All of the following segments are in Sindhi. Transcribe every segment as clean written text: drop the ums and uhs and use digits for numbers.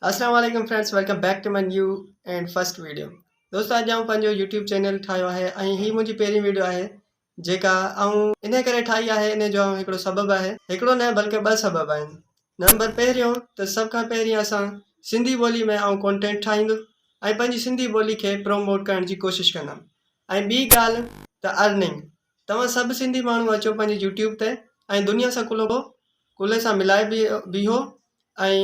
السلام عليڪم friends welcome back to my new and first video دوستو اڄ آئون پنهنجو يوٽيوب چينل ٺاهيو آهي ۽ هي منهنجي پهرين ويڊيو آهي جيڪا آئون ان ڪري ٺاهي آهي ان جو هڪڙو سبب آهي هڪڙو نه بلڪه ٻه سبب آهن نمبر پهريون ته سڀ کان پهرين اسان سنڌي ٻولي ۾ آئون ڪونٽينٽ ٺاهيندس ۽ پنهنجي سنڌي ٻولي کي پروموٽ ڪرڻ جي ڪوشش ڪندم ۽ ٻي ڳالهه ته ارننگ توهان سڀ سنڌي ماڻهو اچو پنهنجي يوٽيوب تي ۽ دنيا سان ڪلهو ڪلهي سان ملائي بيهو ۽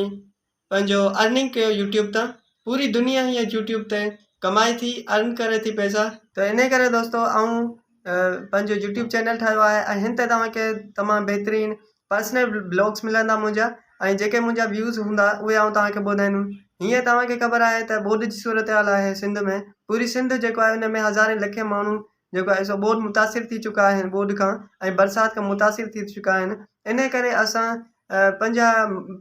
پنهنجو ارننگ ڪيو يوٽيوب تان پوري دنيا هينئر يوٽيوب تي ڪمائي ٿي ارن ڪري ٿي پئسا. ته انهي ڪري دوستو آئون پنهنجو يوٽيوب چينل ٺاهيو آهي ۽ هن تي توهان کي تمام بهترين پرسنل بلاگس ملندا منهنجا ۽ جيڪي منهنجا ويوز هوندا اهي آئون توهان کي ٻڌائيندم هينئر توهان کي خبر آهي ته ٻوڏ جي صورتحال آهي سنڌ ۾ پوري سنڌ جيڪو آهي ان ۾ هزارين لکين ماڻهو جيڪو آهي سو ٻوڏ متاثر ٿي چڪا آهن ٻوڏ کان ۽ برسات کان متاثر ٿي چڪا آهن انهي ڪري اسان پنهنجا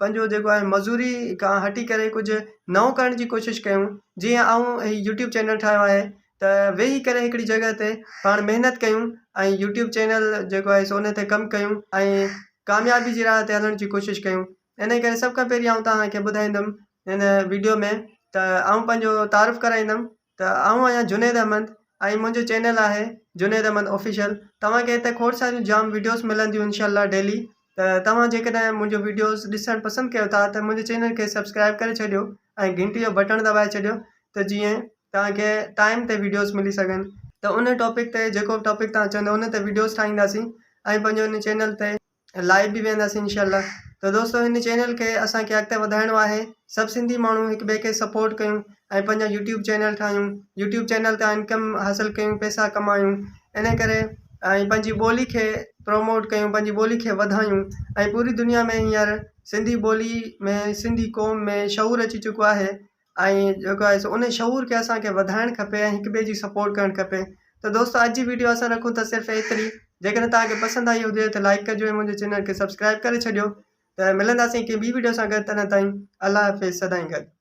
پنهنجو جيڪو آهي مزوري کان هٽي ڪري ڪجهه نئون ڪرڻ جي ڪوشش ڪيون جيئن آئون هي يوٽيوب چينل ٺاهيو آهي ته ويهي ڪري هڪڙي جڳهه تي پاڻ محنت ڪيون ۽ يوٽيوب چينل جيڪو آهي سو ان تي ڪم ڪيون ۽ ڪاميابي جي راهه تي هلڻ جي ڪوشش ڪيون انهي ڪري سڀ کان پهرين آئون توهان کي ٻڌائيندم هن ويڊيو ۾ ته آئون پنهنجو تعارف ڪرائيندم ته آئون آهيان جنيد احمد ۽ منهنجو چينل آهي جنيد احمد آفيشل توهان کي هتي کوڙ ساريون جام ويڊيوز ملنديون انشاء الله ڊيلي ته توهان جيڪڏهن منهنجو ويڊيوز ڏسڻ پسند ڪيو ٿا ته منهنجي چينل کي سبسڪرائب ڪري ڇڏيو ۽ گهنٽي جو بٽڻ دٻائي ڇڏيو ته جيئن توهان کي ٽائيم تي ويڊيوز ملي سگهن ته ان ٽاپڪ تي جيڪو به ٽاپڪ توهان چوندو ان تي ويڊيوز ٺاهينداسين ۽ پنهنجو ان چينل تي لائيو به ويهنداسين انشاء الله ته دوستو هن چينل کي اسان کي اڳتي وڌائڻو آهي سڀ سنڌي ماڻهو هڪ ٻئي کي سپورٽ ڪيون ۽ پنهنجا يوٽيوب چينل ٺاهيون يوٽيوب چينل تان انڪم حاصل ڪيون پئسا ڪمايون ان ڪري ۽ پنهنجي ٻولي کي پروموٽ ڪيون پنهنجي ٻولي کي وڌايون ۽ پوري دنيا ۾ هينئر سنڌي ٻولي ۾ سنڌي قوم ۾ شعور اچي چڪو آهي ۽ جيڪو آهي سو ان شعور کي اسان کي وڌائڻ کپي ۽ هڪ ٻئي جي سپورٽ ڪرڻ کپي ته دوستو اڄ جي ويڊيو اسان رکون ٿا صرف ايتري جيڪڏهن توهان کي پسند آئي هجي ته لائڪ ڪجو ۽ منهنجي چينل کي سبسڪرائب ڪري ڇڏيو ته ملنداسين ڪنهن ٻي ويڊيو سان گڏ تڏهن تائين الله حافظ سدائين گڏ.